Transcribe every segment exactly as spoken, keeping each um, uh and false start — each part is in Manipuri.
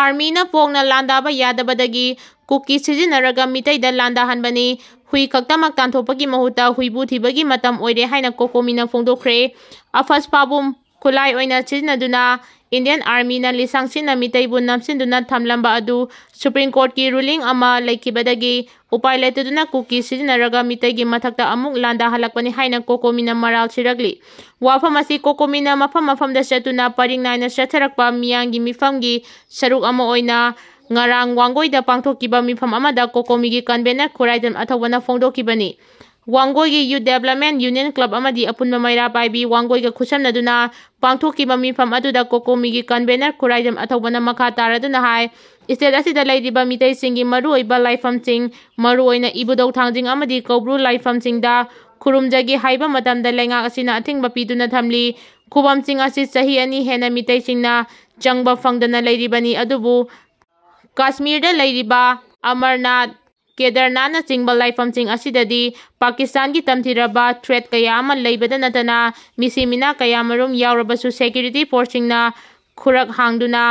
ꯑꯥꯔꯃꯤꯅ ꯐꯣꯡꯅ ꯂꯥꯟꯗꯥꯕ ꯌꯥꯗꯕꯗꯒꯤ ꯀꯨꯀꯤ ꯁꯤꯖꯤꯟꯅꯔꯒ ꯃꯤꯇꯩꯗ ꯂꯥꯟꯗꯥꯍꯟꯕꯅꯤ꯫ ꯍꯨꯏ ꯈꯛꯇꯃꯛ ꯇꯥꯟꯊꯣꯛꯄꯒꯤ ꯃꯍꯨꯠꯇ ꯍꯨꯏꯕꯨ ꯊꯤꯕꯒꯤ ꯃꯇꯝ ꯑꯣꯏꯔꯦ ꯍꯥꯏꯅ ꯀꯣꯀꯣꯃꯤꯅ ꯐꯣꯡꯗꯣꯛꯈ꯭ꯔꯦ꯫ ꯑꯐꯁ ꯄꯥꯕꯨꯝ ꯈꯨꯠꯂꯥꯏ ꯑꯣꯏꯅ ꯁꯤꯖꯤꯟꯅꯗꯨꯅ ꯏꯟꯗꯤꯌꯟ ꯑꯥꯔꯃꯤꯅ ꯂꯤꯁꯥꯡꯁꯤꯟꯅ ꯃꯤꯇꯩꯕꯨ ꯅꯝꯁꯤꯟꯗꯨꯅ ꯊꯝꯂꯝꯕ ꯑꯗꯨ ꯁꯨꯄ꯭ꯔꯤꯝ ꯀꯣꯔꯠꯀꯤ ꯔꯨꯂꯤꯡ ꯑꯃ ꯂꯩꯈꯤꯕꯗꯒꯤ ꯎꯄꯥꯏ ꯂꯩꯇꯗꯨꯅ ꯀꯨꯀꯤ ꯁꯤꯖꯤꯟꯅꯔꯒ ꯃꯤꯇꯩꯒꯤ ꯃꯊꯛꯇ ꯑꯃꯨꯛ ꯂꯥꯟꯗꯥꯍꯜꯂꯛꯄꯅꯤ ꯍꯥꯏꯅ ꯀꯣꯀꯣꯃꯤꯅ ꯃꯔꯥꯜ ꯁꯤꯔꯛꯂꯤ꯫ ꯋꯥꯐꯝ ꯑꯁꯤ ꯀꯣꯀꯣꯃꯤꯅ ꯃꯐꯝ ꯃꯐꯝꯗ ꯆꯠꯇꯨꯅ ꯄꯔꯤꯡ ꯅꯥꯏꯅ ꯆꯠꯊꯔꯛꯄ ꯃꯤꯌꯥꯝꯒꯤ ꯃꯤꯐꯝꯒꯤ ꯁꯔꯨꯛ ꯑꯃ ꯑꯣꯏꯅ ꯉꯔꯥꯡ ꯋꯥꯡꯒꯣꯏꯗ ꯄꯥꯡꯊꯣꯛꯈꯤꯕ ꯃꯤꯐꯝ ꯑꯃꯗ ꯀꯣꯀꯣꯃꯤꯒꯤ convener ꯈꯨꯔꯥꯏꯗꯝ ꯑꯊꯧꯕꯅ ꯐꯣꯡꯗꯣꯛꯈꯤꯕꯅꯤ꯫ ꯋꯥꯡꯒꯣꯏꯒꯤ Youth Development Union Club ꯑꯃꯗꯤ ꯑꯄꯨꯟꯕ ꯃꯩꯔꯥ ꯄꯥꯏꯕꯤ ꯋꯥꯡꯒꯣꯏꯒ ꯈꯨꯠꯁꯝꯅꯗꯨꯅ ꯄꯥꯡꯊꯣꯛꯈꯤꯕ ꯃꯤꯐꯝ ꯑꯗꯨꯗ ꯀꯣꯀꯣꯃꯤꯒꯤ ꯀꯟꯚꯦꯅꯔ ꯈꯨꯔꯥꯏꯗꯝ ꯑꯊꯧꯕꯅ ꯃꯈꯥ ꯇꯥꯔꯗꯨꯅ ꯍꯥꯏ, ꯁ꯭ꯇꯦꯠ ꯑꯁꯤꯗ ꯂꯩꯔꯤꯕ ꯃꯤꯇꯩꯁꯤꯡꯒꯤ ꯃꯔꯨꯑꯣꯏꯕ ꯂꯥꯏꯐꯝꯁꯤꯡ, ꯃꯔꯨꯑꯣꯏꯅ ꯏꯕꯨꯙꯧ ꯊꯥꯡꯖꯤꯡ ꯑꯃꯗꯤ ꯀꯧꯕ꯭ꯔꯨ ꯂꯥꯏꯐꯝꯁꯤꯡꯗ ꯈꯨꯔꯨꯝꯖꯒꯦ ꯍꯥꯏꯕ ꯃꯇꯝꯗ ꯂꯩꯉꯥꯛ ꯑꯁꯤꯅ ꯑꯊꯤꯡꯕ ꯄꯤꯗꯨꯅ ꯊꯝꯂꯤ꯫ ꯈꯨꯕꯝꯁꯤꯡ ꯑꯁꯤ ꯆꯍꯤ ꯑꯅꯤ ꯍꯦꯟꯅ ꯃꯤꯇꯩꯁꯤꯡꯅ ꯆꯪꯕ ꯐꯪꯗꯅ ꯂꯩꯔꯤꯕꯅꯤ꯫ ꯑꯗꯨꯕꯨ ꯀꯥꯁꯃꯤꯔꯗ ꯂꯩꯔꯤꯕ ꯑꯃꯔꯅꯥꯊ, ꯀꯦꯗꯔꯅꯥꯊꯅꯆꯤꯡꯕ ꯂꯥꯏꯐꯝꯁꯤꯡ ꯑꯁꯤꯗꯗꯤ ꯄꯥꯀꯤꯁꯇꯥꯟꯒꯤ ꯇꯝꯊꯤꯔꯕ threat ꯀꯌꯥ ꯑꯃ ꯂꯩꯕꯗ ꯅꯠꯇꯅ ꯃꯤꯁꯤ ꯃꯤꯅꯥ ꯀꯌꯥꯃꯔꯨꯝ ꯌꯥꯎꯔꯕꯁꯨ security forceꯁꯤꯡꯅ ꯈꯨꯔꯛ ꯍꯥꯡꯗꯨꯅ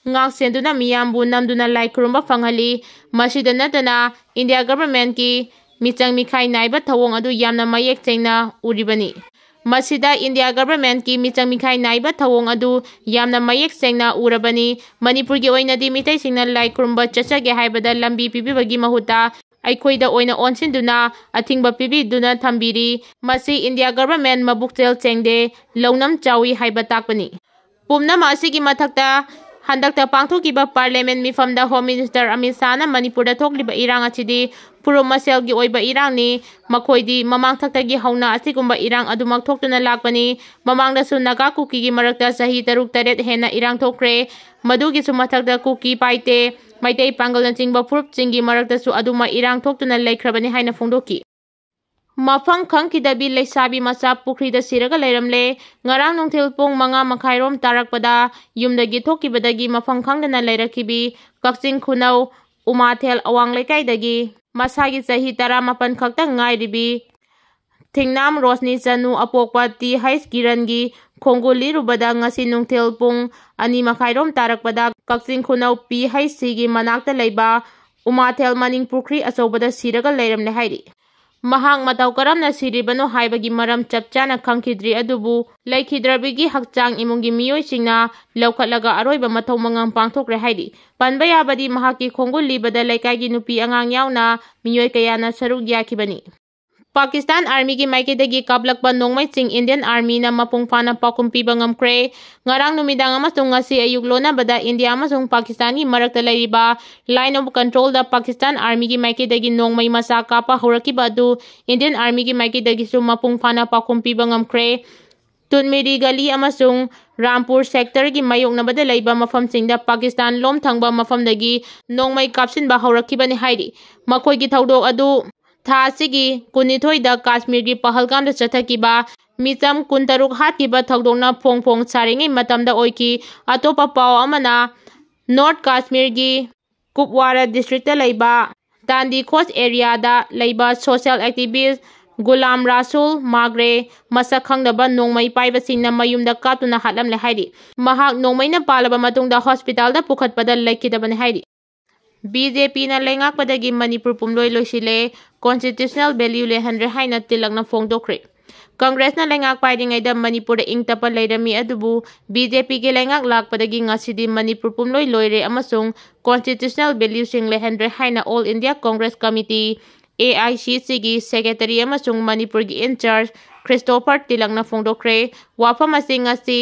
ꯉꯥꯛ ꯁꯦꯟꯗꯨꯅ ꯃꯤꯌꯥꯝꯕꯨ ꯅꯝꯗꯨꯅ ꯂꯥꯏ ꯈꯨꯔꯨꯝꯕ ꯐꯪꯍꯜꯂꯤ꯫ ꯃꯁꯤꯗ ꯅꯠꯇꯅ ꯏꯟꯗꯤꯌꯥ governmentꯀꯤ ꯃꯤꯆꯪ ꯃꯤꯈꯥꯏ ꯅꯥꯏꯕ ꯊꯧꯑꯣꯡ ꯑꯗꯨ ꯌꯥꯝꯅ ꯃꯌꯦꯛ ꯁꯦꯡꯅ ꯎꯔꯤꯕꯅꯤ꯫ ꯃꯁꯤꯗ ꯏꯟꯗꯤꯌꯥ governmentꯀꯤ ꯃꯤꯆꯪ ꯃꯤꯈꯥꯏ ꯅꯥꯏꯕ ꯊꯧꯑꯣꯡ ꯑꯗꯨ ꯌꯥꯝꯅ ꯃꯌꯦꯛ ꯁꯦꯡꯅ ꯎꯔꯕꯅꯤ꯫ ꯃꯅꯤꯄꯨꯔꯒꯤ ꯑꯣꯏꯅꯗꯤ ꯃꯤꯇꯩꯁꯤꯡꯅ ꯂꯥꯏ ꯈꯨꯔꯨꯝꯕ ꯆꯠꯆꯒꯦ ꯍꯥꯏꯕꯗ ꯂꯝꯕꯤ ꯄꯤꯕꯤꯕꯒꯤ ꯃꯍꯨꯠꯇ ꯑꯩꯈꯣꯏꯗ ꯑꯣꯏꯅ ꯑꯣꯟꯁꯤꯟꯗꯨꯅ ꯑꯊꯤꯡꯕ ꯄꯤꯕꯤꯗꯨꯅ ꯊꯝꯕꯤꯔꯤ꯫ ꯃꯁꯤ ꯏꯟꯗꯤꯌꯥ government ꯃꯕꯨꯛꯆꯦꯜ ꯁꯦꯡꯗꯦ, ꯂꯧꯅꯝ ꯆꯥꯎꯏ ꯍꯥꯏꯕ ꯇꯥꯛꯄꯅꯤ꯫ ꯄꯨꯝꯅꯃꯛ ꯑꯁꯤꯒꯤ ꯃꯊꯛꯇ ꯍꯟꯗꯛꯇ ꯄꯥꯡꯊꯣꯛꯈꯤꯕ parliament ꯃꯤꯐꯝꯗ Home Minister ꯑꯃꯤꯠ ꯁꯥꯍꯅ ꯃꯅꯤꯄꯨꯔꯗ ꯊꯣꯛꯂꯤꯕ ꯏꯔꯥꯡ ꯑꯁꯤꯗꯤ ꯐꯨꯔꯨꯞ ꯃꯁꯦꯜꯒꯤ ꯑꯣꯏꯕ ꯏꯔꯥꯡꯅꯤ꯫ ꯃꯈꯣꯏꯗꯤ ꯃꯃꯥꯡꯊꯛꯇꯒꯤ ꯍꯧꯅ ꯑꯁꯤꯒꯨꯝꯕ ꯏꯔꯥꯡ ꯑꯗꯨꯃꯛ ꯊꯣꯛꯇꯨꯅ ꯂꯥꯛꯄꯅꯤ꯫ ꯃꯃꯥꯡꯗꯁꯨ ꯅꯥꯒꯥ ꯀꯨꯀꯤꯒꯤ ꯃꯔꯛꯇ ꯆꯍꯤ ꯇꯔꯨꯛ ꯇꯔꯦꯠ ꯍꯦꯟꯅ ꯏꯔꯥꯡ ꯊꯣꯛꯈ꯭ꯔꯦ꯫ ꯃꯗꯨꯒꯤꯁꯨ ꯃꯊꯛꯇ ꯀꯨꯀꯤ, ꯄꯥꯏꯇꯦ, ꯃꯩꯇꯩ ꯄꯥꯡꯒꯜꯅꯆꯤꯡꯕ ꯐꯨꯔꯨꯞꯁꯤꯡꯒꯤ ꯃꯔꯛꯇꯁꯨ ꯑꯗꯨꯃꯛ ꯏꯔꯥꯡ ꯊꯣꯛꯇꯨꯅ ꯂꯩꯈ꯭ꯔꯕꯅꯤ ꯍꯥꯏꯅ ꯐꯣꯡꯗꯣꯛꯈꯤ꯫ ꯃꯐꯝ ꯈꯪꯈꯤꯗꯕꯤ ꯂꯩꯁꯥꯕꯤ ꯃꯆꯥ ꯄꯨꯈ꯭ꯔꯤꯗ ꯁꯤꯔꯒ ꯂꯩꯔꯝꯂꯦ꯫ ꯉꯔꯥꯡ ꯅꯨꯡꯊꯤꯜ ꯄꯨꯡ ꯃꯉꯥ ꯃꯈꯥꯏꯔꯣꯝ ꯇꯥꯔꯛꯄꯗ ꯌꯨꯝꯗꯒꯤ ꯊꯣꯛꯈꯤꯕꯗꯒꯤ ꯃꯐꯝ ꯈꯪꯗꯅ ꯂꯩꯔꯛꯈꯤꯕꯤ ꯀꯛꯆꯤꯡ ꯈꯨꯅꯧ ꯎꯃꯥꯊꯦꯜ ꯑꯋꯥꯡ ꯂꯩꯀꯥꯏꯗꯒꯤ ꯃꯁꯥꯒꯤ ꯆꯍꯤ ꯇꯔꯥꯃꯥꯄꯟ ꯈꯛꯇ ꯉꯥꯏꯔꯤꯕꯤ ꯊꯤꯡꯅꯥꯝ ꯔꯣꯁꯅꯤ ꯆꯅꯨ ꯑꯄꯣꯛꯄ ꯇꯤ ꯍꯩꯆ ꯀꯤꯔꯟꯒꯤ ꯈꯣꯡꯒꯨꯜ ꯂꯤꯔꯨꯕꯗ ꯉꯁꯤ ꯅꯨꯡꯊꯤꯜ ꯄꯨꯡ ꯑꯅꯤ ꯃꯈꯥꯏꯔꯣꯝ ꯇꯥꯔꯛꯄꯗ ꯀꯛꯆꯤꯡ ꯈꯨꯅꯧ ꯄꯤ ꯍꯩꯆ ꯁꯤꯒꯤ ꯃꯅꯥꯛꯇ ꯂꯩꯕ ꯎꯃꯥꯊꯦꯜ ꯃꯅꯤꯡ ꯄꯨꯈ꯭ꯔꯤ ꯑꯆꯧꯕꯗ ꯁꯤꯔꯒ ꯂꯩꯔꯝꯂꯦ ꯍꯥꯏꯔꯤ꯫ ꯃꯍꯥꯛ ꯃꯇꯧ ꯀꯔꯝꯅ ꯁꯤꯔꯤꯕꯅꯣ ꯍꯥꯏꯕꯒꯤ ꯃꯔꯝ ꯆꯞ ꯆꯥꯅ ꯈꯪꯈꯤꯗ꯭ꯔꯤ, ꯑꯗꯨꯕꯨ ꯂꯩꯈꯤꯗ꯭ꯔꯕꯤꯒꯤ ꯍꯛꯆꯥꯡ ꯏꯃꯨꯡꯒꯤ ꯃꯤꯑꯣꯏꯁꯤꯡꯅ ꯂꯧꯈꯠꯂꯒ ꯑꯔꯣꯏꯕ ꯃꯊꯧ ꯃꯉꯝ ꯄꯥꯡꯊꯣꯛꯈ꯭ꯔꯦ ꯍꯥꯏꯔꯤ꯫ ꯄꯟꯕ ꯌꯥꯕꯗꯤ ꯃꯍꯥꯛꯀꯤ ꯈꯣꯡꯒꯨꯜ ꯂꯤꯕꯗ ꯂꯩꯀꯥꯏꯒꯤ ꯅꯨꯄꯤ ꯑꯉꯥꯡ ꯌꯥꯎꯅ ꯃꯤꯑꯣꯏ ꯀꯌꯥꯅ ꯁꯔꯨꯛ ꯌꯥꯈꯤꯕꯅꯤ꯫ ꯄꯥꯀꯤꯁꯇꯥꯟ ꯑꯥꯔꯃꯤꯒꯤ ꯃꯥꯏꯀꯩꯗꯒꯤ ꯀꯥꯞꯂꯛꯄ ꯅꯣꯡꯃꯩꯁꯤꯡ ꯏꯟꯗꯤꯌꯟ ꯑꯥꯔꯃꯤꯅ ꯃꯄꯨꯡ ꯐꯥꯅ ꯄꯥꯎꯈꯨꯝ ꯄꯤꯕ ꯉꯝꯈ꯭ꯔꯦ꯫ ꯉꯔꯥꯡ ꯅꯨꯃꯤꯗꯥꯡ ꯑꯃꯁꯨꯡ ꯉꯁꯤ ꯑꯌꯨꯛ ꯂꯣꯟꯅꯕꯗ ꯏꯟꯗꯤꯌꯥ ꯑꯃꯁꯨꯡ ꯄꯥꯀꯤꯁꯇꯥꯟꯒꯤ ꯃꯔꯛꯇ ꯂꯩꯔꯤꯕ line of controlꯗ ꯄꯥꯀꯤꯁꯇꯥꯟ ꯑꯥꯔꯃꯤꯒꯤ ꯃꯥꯏꯀꯩꯗꯒꯤ ꯅꯣꯡꯃꯩ ꯃꯆꯥ ꯀꯥꯞꯄ ꯍꯧꯔꯛꯈꯤꯕ ꯑꯗꯨ ꯏꯟꯗꯤꯌꯟ ꯑꯥꯔꯃꯤꯒꯤ ꯃꯥꯏꯀꯩꯗꯒꯤꯁꯨ ꯃꯄꯨꯡ ꯐꯥꯅ ꯄꯥꯎꯈꯨꯝ ꯄꯤꯕ ꯉꯝꯈ꯭ꯔꯦ꯫ ꯇꯨꯟꯃꯤꯔꯤ ꯒꯂꯤ ꯑꯃꯁꯨꯡ ꯔꯥꯝꯄꯨꯔ ꯁꯦꯛꯇꯔꯒꯤ ꯃꯥꯌꯣꯛꯅꯕꯗ ꯂꯩꯕ ꯃꯐꯝꯁꯤꯡꯗ ꯄꯥꯀꯤꯁꯇꯥꯟ ꯂꯣꯝ ꯊꯪꯕ ꯃꯐꯝꯗꯒꯤ ꯅꯣꯡꯃꯩ ꯀꯥꯞꯁꯤꯟꯕ ꯍꯧꯔꯛꯈꯤꯕꯅꯤ ꯍꯥꯏꯔꯤ꯫ ꯃꯈꯣꯏꯒꯤ ꯊꯧꯗꯣꯛ ꯑꯗꯨ ꯊꯥ ꯑꯁꯤꯒꯤ ꯀꯨꯟꯅꯤꯊꯣꯏꯗ ꯀꯥꯁꯃꯤꯔꯒꯤ ꯄꯍꯜꯒꯥꯝꯗ ꯆꯠꯊꯈꯤꯕ ꯃꯤꯆꯝ ꯀꯨꯟꯇꯔꯨꯛ ꯍꯥꯠꯈꯤꯕ ꯊꯧꯗꯣꯛꯅ ꯐꯣꯡ ꯐꯣꯡ ꯁꯥꯔꯤꯉꯩ ꯃꯇꯝꯗ ꯑꯣꯏꯈꯤ꯫ ꯑꯇꯣꯞꯄ ꯄꯥꯎ ꯑꯃꯅ, ꯅꯣꯔꯠ ꯀꯥꯁꯃꯤꯔꯒꯤ ꯀꯨꯞꯋꯥꯔꯥ ꯗꯤꯁꯇ꯭ꯔꯤꯛꯇ ꯂꯩꯕ ꯇꯥꯟꯗꯤ ꯈꯣꯁ ꯑꯦꯔꯤꯌꯥꯗ ꯂꯩꯕ social activist ꯒꯨꯂꯥꯝ ꯔꯥꯁꯨꯜ ꯃꯥꯒ꯭ꯔꯦ ꯃꯁꯛ ꯈꯪꯗꯕ ꯅꯣꯡꯃꯩ ꯄꯥꯏꯕꯁꯤꯡꯅ ꯃꯌꯨꯝꯗ ꯀꯥꯞꯇꯨꯅ ꯍꯥꯠꯂꯝꯂꯦ ꯍꯥꯏꯔꯤ꯫ ꯃꯍꯥꯛ ꯅꯣꯡꯃꯩꯅ ꯄꯥꯜꯂꯕ ꯃꯇꯨꯡꯗ ꯍꯣꯁꯄꯤꯇꯥꯜꯗ ꯄꯨꯈꯠꯄꯗ ꯂꯩꯈꯤꯗꯕꯅꯤ ꯍꯥꯏꯔꯤ꯫ ꯕꯤ ꯖꯦ ꯄꯤꯅ ꯂꯩꯉꯥꯛꯄꯗꯒꯤ ꯃꯅꯤꯄꯨꯔ ꯄꯨꯝꯂꯣꯏ ꯂꯣꯏꯁꯤꯜꯂꯦ, constitutional value ꯂꯩꯍꯟꯗ꯭ꯔꯦ ꯍꯥꯏꯅ ꯇꯤꯂꯛꯅ ꯐꯣꯡꯗꯣꯛꯈ꯭ꯔꯦ꯫ ꯀꯪꯒ꯭ꯔꯦꯁꯅ ꯂꯩꯉꯥꯛ ꯄꯥꯏꯔꯤꯉꯩꯗ ꯃꯅꯤꯄꯨꯔꯗ ꯏꯪ ꯇꯞꯄ ꯂꯩꯔꯝꯃꯤ, ꯑꯗꯨꯕꯨ ꯕꯤ ꯖꯦ ꯄꯤꯒꯤ ꯂꯩꯉꯥꯛ ꯂꯥꯛꯄꯗꯒꯤ ꯉꯁꯤꯗꯤ ꯃꯅꯤꯄꯨꯔ ꯄꯨꯝꯂꯣꯏ ꯂꯣꯏꯔꯦ ꯑꯃꯁꯨꯡ constitutional valueꯁꯤꯡ ꯂꯩꯍꯟꯗ꯭ꯔꯦ ꯍꯥꯏꯅ All India Congress Committee, A I C Cꯒꯤ secretary ꯑꯃꯁꯨꯡ ꯃꯅꯤꯄꯨꯔꯒꯤ in charge ꯈ꯭ꯔꯤꯁꯇꯣꯐꯔ ꯇꯤꯂꯛꯅ ꯐꯣꯡꯗꯣꯛꯈ꯭ꯔꯦ꯫ ꯋꯥꯐꯝ ꯑꯁꯤ ꯉꯁꯤ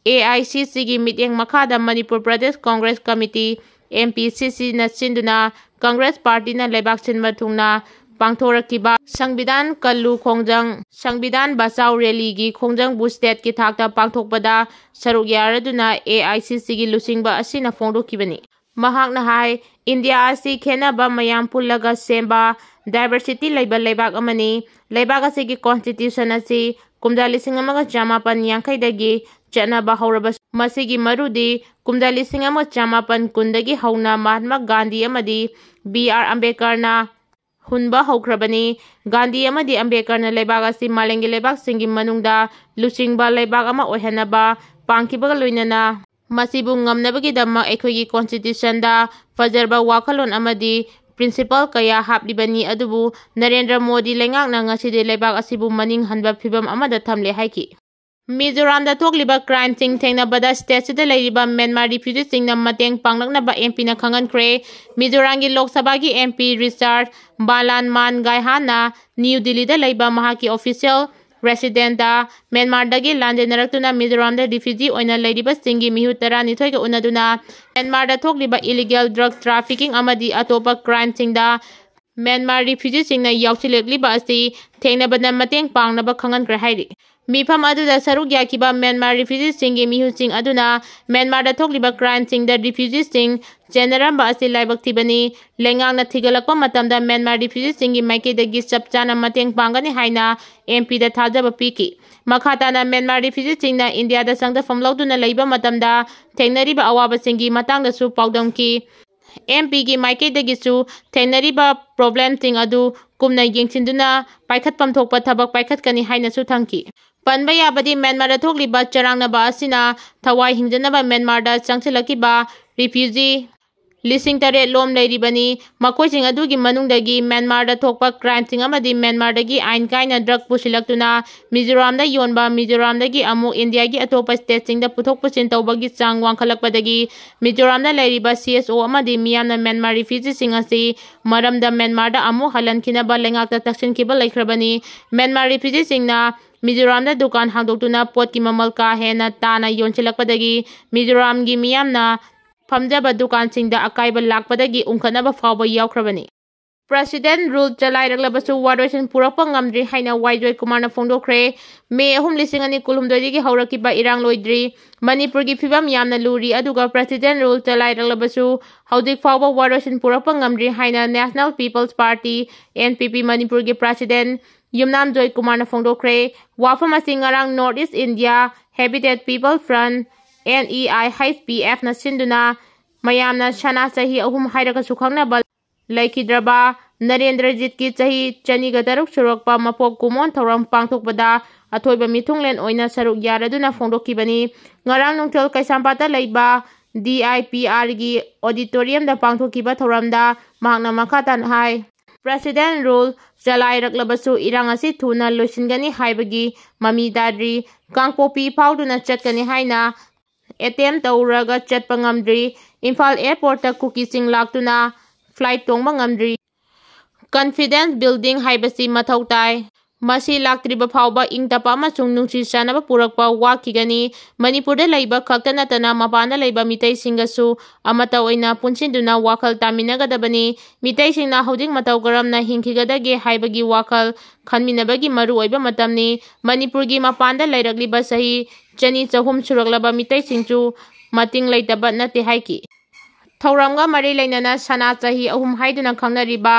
A I C Cꯒꯤ ꯃꯤꯠꯌꯦꯡ ꯃꯈꯥꯗ Manipur Pradesh Congress committee, M P C Cꯅ ꯁꯤꯟꯗꯨꯅ ꯀꯪꯒ꯭ꯔꯦꯁ ꯄꯥꯔꯇꯤꯅ ꯂꯩꯕꯥꯛ ꯁꯤꯟꯕ ꯊꯨꯡꯅ ꯄꯥꯡꯊꯣꯔꯛꯈꯤꯕ ꯁꯪꯕꯤꯙꯥꯟ ꯀꯜꯂꯨ ꯈꯣꯡꯖꯪ, ꯁꯪꯕꯤꯙꯥꯟ ꯕꯆꯥꯎ ꯔꯦꯂꯤꯒꯤ ꯈꯣꯡꯖꯪꯕꯨ stateꯀꯤ ꯊꯥꯛꯇ ꯄꯥꯡꯊꯣꯛꯄꯗ ꯁꯔꯨꯛ ꯌꯥꯔꯗꯨꯅ A I C Cꯒꯤ ꯂꯨꯆꯤꯡꯕ ꯑꯁꯤꯅ ꯐꯣꯡꯗꯣꯛꯈꯤꯕꯅꯤ꯫ ꯃꯍꯥꯛꯅ ꯍꯥꯏ, ꯏꯟꯗꯤꯌꯥ ꯑꯁꯤ ꯈꯦꯠꯅꯕ ꯃꯌꯥꯝ ꯄꯨꯜꯂꯒ ꯁꯦꯝꯕ diversity ꯂꯩꯕ ꯂꯩꯕꯥꯛ ꯑꯃꯅꯤ꯫ ꯂꯩꯕꯥꯛ ꯑꯁꯤꯒꯤ constitution ꯑꯁꯤ ꯀꯨꯝꯖꯥ ꯂꯤꯁꯤꯡ ꯑꯃꯒ ꯆꯃꯥꯄꯟ ꯌꯥꯡꯈꯩꯗꯒꯤ ꯆꯠꯅꯕ ꯍꯧꯔꯕꯁꯨ, ꯃꯁꯤꯒꯤ ꯃꯔꯨꯗꯤ ꯀꯨꯝꯖꯥ ꯂꯤꯁꯤꯡ ꯑꯃ ꯆꯃꯥꯄꯟ ꯀꯨꯟꯗꯒꯤ ꯍꯧꯅ ꯃꯍꯥꯠꯃꯥ ꯒꯥꯟꯙꯤ ꯑꯃꯗꯤ B R ꯑꯝꯕꯦꯗꯀꯔꯅ ꯍꯨꯟꯕ ꯍꯧꯈ꯭ꯔꯕꯅꯤ꯫ ꯒꯥꯟꯙꯤ ꯑꯃꯗꯤ ꯑꯝꯕꯦꯗꯀꯔꯅ ꯂꯩꯕꯥꯛ ꯑꯁꯤ ꯃꯥꯂꯦꯝꯒꯤ ꯂꯩꯕꯥꯛꯁꯤꯡꯒꯤ ꯃꯅꯨꯡꯗ ꯂꯨꯆꯤꯡꯕ ꯂꯩꯕꯥꯛ ꯑꯃ ꯑꯣꯏꯍꯟꯅꯕ ꯄꯥꯡꯈꯤꯕꯒ ꯂꯣꯏꯅꯅ ꯃꯁꯤꯕꯨ ꯉꯝꯅꯕꯒꯤꯗꯃꯛ ꯑꯩꯈꯣꯏꯒꯤ constitutionꯗ ꯐꯖꯔꯕ ꯋꯥꯈꯜꯂꯣꯟ ꯑꯃꯗꯤ principle ꯀꯌꯥ ꯍꯥꯞꯂꯤꯕꯅꯤ, ꯑꯗꯨꯕꯨ ꯅꯔꯦꯟꯗ꯭ꯔ ꯃꯣꯗꯤ ꯂꯩꯉꯥꯛꯅ ꯉꯁꯤꯗꯤ ꯂꯩꯕꯥꯛ ꯑꯁꯤꯕꯨ ꯃꯅꯤꯡ ꯍꯟꯕ ꯐꯤꯕꯝ ꯑꯃꯗ ꯊꯝꯂꯦ ꯍꯥꯏꯈꯤ꯫ ꯃꯤꯖꯣꯔꯥꯝꯗ ꯊꯣꯛꯂꯤꯕ crimeꯁꯤꯡ ꯊꯦꯡꯅꯕꯗ stateꯁꯤꯗ ꯂꯩꯔꯤꯕ ꯃ꯭ꯌꯥꯟꯃꯥꯔ refugeeꯁꯤꯡꯅ ꯃꯇꯦꯡ ꯄꯥꯡꯂꯛꯅꯕ MPꯅ ꯈꯪꯍꯟꯈ꯭ꯔꯦ꯫ ꯃꯤꯖꯣꯔꯥꯝꯒꯤ ꯂꯣꯛ ꯁꯚꯥꯒꯤ MP ꯔꯤꯆꯥꯔꯗ ꯕꯥꯂꯥꯟꯃꯥꯟ ꯒꯥꯏꯍꯥꯟꯅ ꯅ꯭ꯌꯨ ꯗꯤꯜꯂꯤꯗ ꯂꯩꯕ ꯃꯍꯥꯛꯀꯤ official residentꯇ ꯃ꯭ꯌꯥꯟꯃꯥꯔꯗꯒꯤ ꯂꯥꯟꯖꯦꯟꯅꯔꯛꯇꯨꯅ ꯃꯤꯖꯣꯔꯥꯝꯗ refugee ꯑꯣꯏꯅ ꯂꯩꯔꯤꯕꯁꯤꯡꯒꯤ ꯃꯤꯍꯨꯠ ꯇꯔꯥꯅꯤꯊꯣꯏꯒ ꯎꯅꯗꯨꯅ ꯃ꯭ꯌꯥꯟꯃꯥꯔꯗ ꯊꯣꯛꯂꯤꯕ illegal drug trafficking ꯑꯃꯗꯤ ꯑꯇꯣꯞꯄ crimeꯁꯤꯡꯗ ꯃ꯭ꯌꯥꯟꯃꯥꯔ refugeeꯁꯤꯡꯅ ꯌꯥꯎꯁꯤꯜꯂꯛꯂꯤꯕ ꯑꯁꯤ ꯊꯦꯡꯅꯕꯗ ꯃꯇꯦꯡ ꯄꯥꯡꯅꯕ ꯈꯪꯍꯟꯈ꯭ꯔꯦ ꯍꯥꯏꯔꯤ꯫ ꯃꯤꯐꯝ ꯑꯗꯨꯗ ꯁꯔꯨꯛ ꯌꯥꯈꯤꯕ ꯃ꯭ꯌꯥꯟꯃꯥꯔ refugeeꯁꯤꯡꯒꯤ ꯃꯤꯍꯨꯠꯁꯤꯡ ꯑꯗꯨꯅ ꯃ꯭ꯌꯥꯟꯃꯥꯔꯗ ꯊꯣꯛꯂꯤꯕ crimeꯁꯤꯡꯗ refugeeꯁꯤꯡ ꯆꯦꯟꯅꯔꯝꯕ ꯑꯁꯤ ꯂꯥꯏꯕꯛ ꯊꯤꯕꯅꯤ꯫ ꯂꯩꯉꯥꯛꯅ ꯊꯤꯒꯠꯂꯛꯄ ꯃꯇꯝꯗ ꯃ꯭ꯌꯥꯟꯃꯥꯔ refugeeꯁꯤꯡꯒꯤ ꯃꯥꯏꯀꯩꯗꯒꯤ ꯆꯞ ꯆꯥꯅ ꯃꯇꯦꯡ ꯄꯥꯡꯒꯅꯤ ꯍꯥꯏꯅ MPꯗ ꯊꯥꯖꯕ ꯄꯤꯈꯤ꯫ ꯃꯈꯥ ꯇꯥꯅ ꯃ꯭ꯌꯥꯟꯃꯥꯔ refugeeꯁꯤꯡꯅ ꯏꯟꯗꯤꯌꯥꯗ ꯆꯪꯖꯐꯝ ꯂꯧꯗꯨꯅ ꯂꯩꯕ ꯃꯇꯝꯗ ꯊꯦꯡꯅꯔꯤꯕ ꯑꯋꯥꯕꯁꯤꯡꯒꯤ ꯃꯇꯥꯡꯗꯁꯨ ꯄꯥꯎꯗꯝꯈꯤ꯫ MPꯒꯤ ꯃꯥꯏꯀꯩꯗꯒꯤꯁꯨ ꯊꯦꯡꯅꯔꯤꯕ problemꯁꯤꯡ ꯑꯗꯨ ꯀꯨꯞꯅ ꯌꯦꯡꯁꯤꯟꯗꯨꯅ ꯄꯥꯏꯈꯠꯐꯝ ꯊꯣꯛꯄ ꯊꯕꯛ ꯄꯥꯏꯈꯠꯀꯅꯤ ꯍꯥꯏꯅꯁꯨ ꯊꯝꯈꯤ꯫ ꯄꯟꯕ ꯌꯥꯕꯗꯤ ꯃ꯭ꯌꯥꯟꯃꯥꯔꯗ ꯊꯣꯛꯂꯤꯕ ꯆꯔꯥꯡꯅꯕ ꯑꯁꯤꯅ ꯊꯋꯥꯏ ꯍꯤꯡꯖꯅꯕ ꯃ꯭ꯌꯥꯟꯃꯥꯔꯗ ꯆꯪꯁꯤꯜꯂꯛꯈꯤꯕ refugee ꯂꯤꯁꯤꯡ ꯇꯔꯦꯠ ꯂꯣꯝ ꯂꯩꯔꯤꯕꯅꯤ꯫ ꯃꯈꯣꯏꯁꯤꯡ ꯑꯗꯨꯒꯤ ꯃꯅꯨꯡꯗꯒꯤ ꯃ꯭ꯌꯥꯟꯃꯥꯔꯗ ꯊꯣꯛꯄ crimeꯁꯤꯡ ꯑꯃꯗꯤ ꯃ꯭ꯌꯥꯟꯃꯥꯔꯗꯒꯤ ꯑꯥꯏꯟ ꯀꯥꯏꯅ drug ꯄꯨꯁꯤꯜꯂꯛꯇꯨꯅ ꯃꯤꯖꯣꯔꯥꯝꯗ ꯌꯣꯟꯕ, ꯃꯤꯖꯣꯔꯥꯝꯗꯒꯤ ꯑꯃꯨꯛ ꯏꯟꯗꯤꯌꯥꯒꯤ ꯑꯇꯣꯞꯄ stateꯁꯤꯡꯗ ꯄꯨꯊꯣꯛ ꯄꯨꯁꯤꯟ ꯇꯧꯕꯒꯤ ꯆꯥꯡ ꯋꯥꯡꯈꯠꯂꯛꯄꯗꯒꯤ ꯃꯤꯖꯣꯔꯥꯝꯗ ꯂꯩꯔꯤꯕ CSO ꯑꯃꯗꯤ ꯃꯤꯌꯥꯝꯅ ꯃ꯭ꯌꯥꯟꯃꯥꯔ refugeeꯁꯤꯡ ꯑꯁꯤ ꯃꯔꯝꯗ ꯃ꯭ꯌꯥꯟꯃꯥꯔꯗ ꯑꯃꯨꯛ ꯍꯜꯍꯟꯈꯤꯅꯕ ꯂꯩꯉꯥꯛꯇ ꯇꯛꯁꯤꯟꯈꯤꯕ ꯂꯩꯈ꯭ꯔꯕꯅꯤ꯫ ꯃ꯭ꯌꯥꯟꯃꯥꯔ refugeeꯁꯤꯡꯅ ꯃꯤꯖꯣꯔꯥꯝꯗ ꯗꯨꯀꯥꯟ ꯍꯥꯡꯗꯣꯛꯇꯨꯅ ꯄꯣꯠꯀꯤ ꯃꯃꯜ ꯀꯥ ꯍꯦꯟꯅ ꯇꯥꯅ ꯌꯣꯟꯁꯤꯜꯂꯛꯄꯗꯒꯤ ꯃꯤꯖꯣꯔꯥꯝꯒꯤ ꯃꯤꯌꯥꯝꯅ ꯐꯝꯖꯕ ꯗꯨꯀꯥꯟꯁꯤꯡꯗ ꯑꯀꯥꯏꯕ ꯂꯥꯛꯄꯗꯒꯤ ꯎꯪꯈꯠꯅꯕ ꯐꯥꯎꯕ ꯌꯥꯎꯈ꯭ꯔꯕꯅꯤ꯫ President rule ꯆꯂꯥꯏꯔꯛꯂꯕꯁꯨ ꯋꯥꯔꯣꯏꯁꯤꯟ ꯄꯨꯔꯛꯄ ꯉꯝꯗ꯭ꯔꯤ ꯍꯥꯏꯅ ꯋꯥꯏ ꯖꯣꯏꯀꯨꯃꯥꯔꯅ ꯐꯣꯡꯗꯣꯛꯈ꯭ꯔꯦ꯫ ꯃꯦ ꯑꯍꯨꯝ, ꯂꯤꯁꯤꯡ ꯑꯅꯤ ꯀꯨꯟꯍꯨꯝꯗꯣꯏꯗꯒꯤ ꯍꯧꯔꯛꯈꯤꯕ ꯏꯔꯥꯡ ꯂꯣꯏꯗ꯭ꯔꯤ꯫ ꯃꯅꯤꯄꯨꯔꯒꯤ ꯐꯤꯕꯝ ꯌꯥꯝꯅ ꯂꯨꯔꯤ, ꯑꯗꯨꯒ President rule ꯆꯂꯥꯏꯔꯛꯂꯕꯁꯨ ꯍꯧꯖꯤꯛ ꯐꯥꯎꯕ ꯋꯥꯔꯣꯏꯁꯤꯟ ꯄꯨꯔꯛꯄ ꯉꯝꯗ꯭ꯔꯤ ꯍꯥꯏꯅ National People's Party, NPP, ꯃꯅꯤꯄꯨꯔꯒꯤ President ꯌꯨꯝꯅꯥꯝ ꯖꯣꯏꯀꯨꯃꯥꯔꯅ ꯐꯣꯡꯗꯣꯛꯈ꯭ꯔꯦ꯫ ꯋꯥꯐꯝ ꯑꯁꯤ ꯉꯔꯥꯡ North East India Habitat People Front, NEIHPFꯅ ꯁꯤꯟꯗꯨꯅ ꯃꯌꯥꯝꯅ ꯁꯅꯥ ꯆꯍꯤ ꯑꯍꯨꯝ ꯍꯥꯏꯔꯒꯁꯨ ꯈꯪꯅꯕ ꯂꯩꯈꯤꯗ꯭ꯔꯕ ꯅꯔꯦꯟꯗ꯭ꯔꯖꯤꯠꯀꯤ ꯆꯍꯤ ꯆꯅꯤꯒ ꯇꯔꯨꯛ ꯁꯨꯔꯛꯄ ꯃꯄꯣꯛ ꯀꯨꯝꯑꯣꯟ ꯊꯧꯔꯝ ꯄꯥꯡꯊꯣꯛꯄꯗ ꯑꯊꯣꯏꯕ ꯃꯤꯊꯨꯡꯂꯦꯟ ꯑꯣꯏꯅ ꯁꯔꯨꯛ ꯌꯥꯔꯗꯨꯅ ꯐꯣꯡꯗꯣꯛꯈꯤꯕꯅꯤ꯫ ꯉꯔꯥꯡ ꯅꯨꯡꯊꯤꯜ ꯀꯩꯁꯥꯝꯄꯥꯠꯇ ꯂꯩꯕ ꯗꯤ ꯑꯥꯏ ꯄꯤ ꯑꯥꯔꯒꯤ auditoriumꯗ ꯄꯥꯡꯊꯣꯛꯈꯤꯕ ꯊꯧꯔꯝꯗ ꯃꯍꯥꯛꯅ ꯃꯈꯥ ꯇꯥꯅ ꯍꯥꯏ, President Rule ꯆꯂꯥꯏꯔꯛꯂꯕꯁꯨ ꯏꯔꯥꯡ ꯑꯁꯤ ꯊꯨꯅ ꯂꯣꯏꯁꯤꯟꯒꯅꯤ ꯍꯥꯏꯕꯒꯤ ꯃꯃꯤ ꯇꯥꯗ꯭ꯔꯤ꯫ ꯀꯥꯡꯄꯣꯛꯄꯤ ꯐꯥꯎꯗꯨꯅ ꯆꯠꯀꯅꯤ ꯍꯥꯏꯅ attempt ꯇꯧꯔꯒ ꯆꯠꯄ ꯉꯝꯗ꯭ꯔꯤ꯫ ꯏꯝꯐꯥꯜ airportꯇ ꯀꯨꯀꯤꯁꯤꯡ ꯂꯥꯛꯇꯨꯅ flight ꯇꯣꯡꯕ ꯉꯝꯗ꯭ꯔꯤ꯫ Confidence building ꯍꯥꯏꯕꯁꯤ ꯃꯊꯧ ꯇꯥꯏ꯫ ꯃꯁꯤ ꯂꯥꯛꯇ꯭ꯔꯤꯕ ꯐꯥꯎꯕ ꯏꯪ ꯇꯞꯄ ꯑꯃꯁꯨꯡ ꯅꯨꯡꯁꯤ ꯆꯥꯟꯅꯕ ꯄꯨꯔꯛꯄ ꯋꯥꯠꯈꯤꯒꯅꯤ꯫ ꯃꯅꯤꯄꯨꯔꯗ ꯂꯩꯕ ꯈꯛꯇ ꯅꯠꯇꯅ ꯃꯄꯥꯟꯗ ꯂꯩꯕ ꯃꯤꯇꯩꯁꯤꯡꯒꯁꯨ ꯑꯃꯠꯇ ꯑꯣꯏꯅ ꯄꯨꯟꯁꯤꯟꯗꯨꯅ ꯋꯥꯈꯜ ꯇꯥꯃꯤꯟꯅꯒꯗꯕꯅꯤ꯫ ꯃꯤꯇꯩꯁꯤꯡꯅ ꯍꯧꯖꯤꯛ ꯃꯇꯧ ꯀꯔꯝꯅ ꯍꯤꯡꯈꯤꯒꯗꯒꯦ ꯍꯥꯏꯕꯒꯤ ꯋꯥꯈꯜ ꯈꯟꯃꯤꯟꯅꯕꯒꯤ ꯃꯔꯨꯑꯣꯏꯕ ꯃꯇꯝꯅꯤ꯫ ꯃꯅꯤꯄꯨꯔꯒꯤ ꯃꯄꯥꯟꯗ ꯂꯩꯔꯛꯂꯤꯕ ꯆꯍꯤ ꯆꯅꯤ ꯆꯍꯨꯝ ꯁꯨꯔꯛꯂꯕ ꯃꯤꯇꯩꯁꯤꯡꯁꯨ ꯃꯇꯤꯡ ꯂꯩꯇꯕ ꯅꯠꯇꯦ ꯍꯥꯏꯈꯤ꯫ ꯊꯧꯔꯝꯒ ꯃꯔꯤ ꯂꯩꯅꯅ ꯁꯅꯥ ꯆꯍꯤ ꯑꯍꯨꯝ ꯍꯥꯏꯗꯨꯅ ꯈꯪꯅꯔꯤꯕ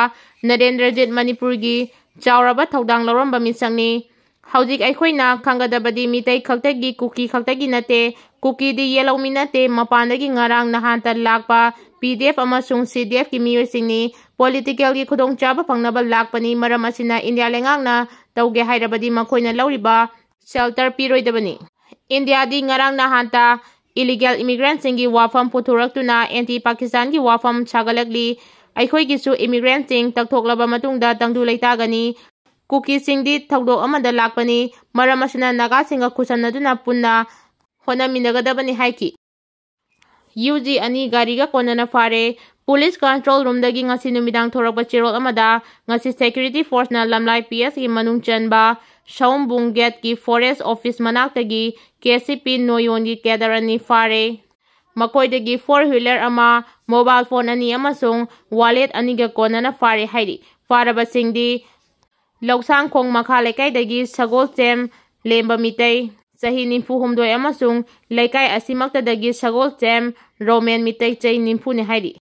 ꯅꯔꯦꯟꯗ꯭ꯔꯖꯤꯠ ꯃꯅꯤꯄꯨꯔꯒꯤ ꯆꯥꯎꯔꯕ ꯊꯧꯗꯥꯡ ꯂꯧꯔꯝꯕ ꯃꯤꯁꯛꯅꯤ꯫ ꯍꯧꯖꯤꯛ ꯑꯩꯈꯣꯏꯅ ꯈꯪꯒꯗꯕꯗꯤ ꯃꯤꯇꯩ ꯈꯛꯇꯒꯤ, ꯀꯨꯀꯤ ꯈꯛꯇꯒꯤ ꯅꯠꯇꯦ꯫ ꯀꯨꯀꯤꯗꯤ ꯌꯦꯜꯍꯧꯃꯤ ꯅꯠꯇꯦ, ꯃꯄꯥꯟꯗꯒꯤ ꯉꯔꯥꯡ ꯅꯍꯥꯟꯇ ꯂꯥꯛꯄ ꯄꯤ ꯗꯤ ꯑꯦꯐ ꯑꯃꯁꯨꯡ ꯁꯤ ꯗꯤ ꯑꯦꯐꯀꯤ ꯃꯤꯑꯣꯏꯁꯤꯡꯅꯤ꯫ Politicalꯒꯤ ꯈꯨꯗꯣꯡꯆꯥꯕ ꯐꯪꯅꯕ ꯂꯥꯛꯄꯅꯤ꯫ ꯃꯔꯝ ꯑꯁꯤꯅ ꯏꯟꯗꯤꯌꯥ ꯂꯩꯉꯥꯛꯅ ꯇꯧꯒꯦ ꯍꯥꯏꯔꯕꯗꯤ ꯃꯈꯣꯏꯅ ꯂꯧꯔꯤꯕ shelter ꯄꯤꯔꯣꯏꯗꯕꯅꯤ꯫ ꯏꯟꯗꯤꯌꯥꯗꯤ ꯉꯔꯥꯡ ꯅꯍꯥꯟꯇ illegal immigrantꯁꯤꯡꯒꯤ ꯋꯥꯐꯝ ꯄꯨꯊꯣꯔꯛꯇꯨꯅ anti Pakistanꯒꯤ ꯋꯥꯐꯝ ꯁꯥꯒꯠꯂꯛꯂꯤ꯫ ꯑꯩꯈꯣꯏꯒꯤꯁꯨ immigrantꯁꯤꯡ ꯇꯛꯊꯣꯛꯂꯕ ꯃꯇꯨꯡꯗ ꯇꯪꯗꯨ ꯂꯩꯇꯥꯒꯅꯤ꯫ ꯀꯨꯀꯤꯁꯤꯡꯗꯤ ꯊꯧꯗꯣꯛ ꯑꯃꯗ ꯂꯥꯛꯄꯅꯤ, ꯃꯔꯝ ꯑꯁꯤꯅ ꯅꯥꯒꯥꯁꯤꯡꯒ ꯈꯨꯠꯁꯝꯅꯗꯨꯅ ꯄꯨꯟꯅ ꯍꯣꯠꯅꯃꯤꯟꯅꯒꯗꯕꯅꯤ ꯍꯥꯏꯈꯤ꯫ ꯌꯨ ꯖꯤ ꯑꯅꯤ ꯒꯥꯔꯤꯒ ꯀꯣꯟꯅꯅ ꯐꯥꯔꯦ꯫ Police control roomꯗꯒꯤ ꯉꯁꯤ ꯅꯨꯃꯤꯗꯥꯡ ꯊꯣꯔꯛꯄ ꯆꯦꯔꯣꯜ ꯑꯃꯗ, ꯉꯁꯤ security forceꯅ ꯂꯝꯂꯥꯏ ꯄꯤ ꯑꯦꯁꯀꯤ ꯃꯅꯨꯡ ꯆꯟꯕ ꯁꯑꯣꯝꯕꯨꯡ gateꯀꯤ forest office ꯃꯅꯥꯛꯇꯒꯤ ꯀꯦ ꯁꯤ ꯄꯤ ꯅꯣꯌꯣꯟꯒꯤ cadre ꯑꯅꯤ ꯐꯥꯔꯦ꯫ ꯃꯈꯣꯏꯗꯒꯤ four wheeler ꯑꯃ, mobile phone ꯑꯅꯤ ꯑꯃꯁꯨꯡ wallet ꯑꯅꯤꯒ ꯀꯣꯟꯅꯅ ꯐꯥꯔꯦ ꯍꯥꯏꯔꯤ꯫ ꯐꯥꯔꯕꯁꯤꯡꯗꯤ ꯂꯧꯁꯥꯡꯈꯣꯡ ꯃꯈꯥ ꯂꯩꯀꯥꯏꯗꯒꯤ ꯁꯒꯣꯜꯁꯦꯝ ꯂꯦꯝꯕ ꯃꯤꯇꯩ, ꯆꯍꯤ ꯅꯤꯐꯨ ꯍꯨꯝꯗꯣꯏ, ꯑꯃꯁꯨꯡ ꯂꯩꯀꯥꯏ ꯑꯁꯤꯃꯛꯇꯗꯒꯤ ꯁꯒꯣꯜꯁꯦꯝ ꯔꯣꯃꯦꯟ ꯃꯤꯇꯩ, ꯆꯍꯤ ꯅꯤꯐꯨꯅꯤ ꯍꯥꯏꯔꯤ꯫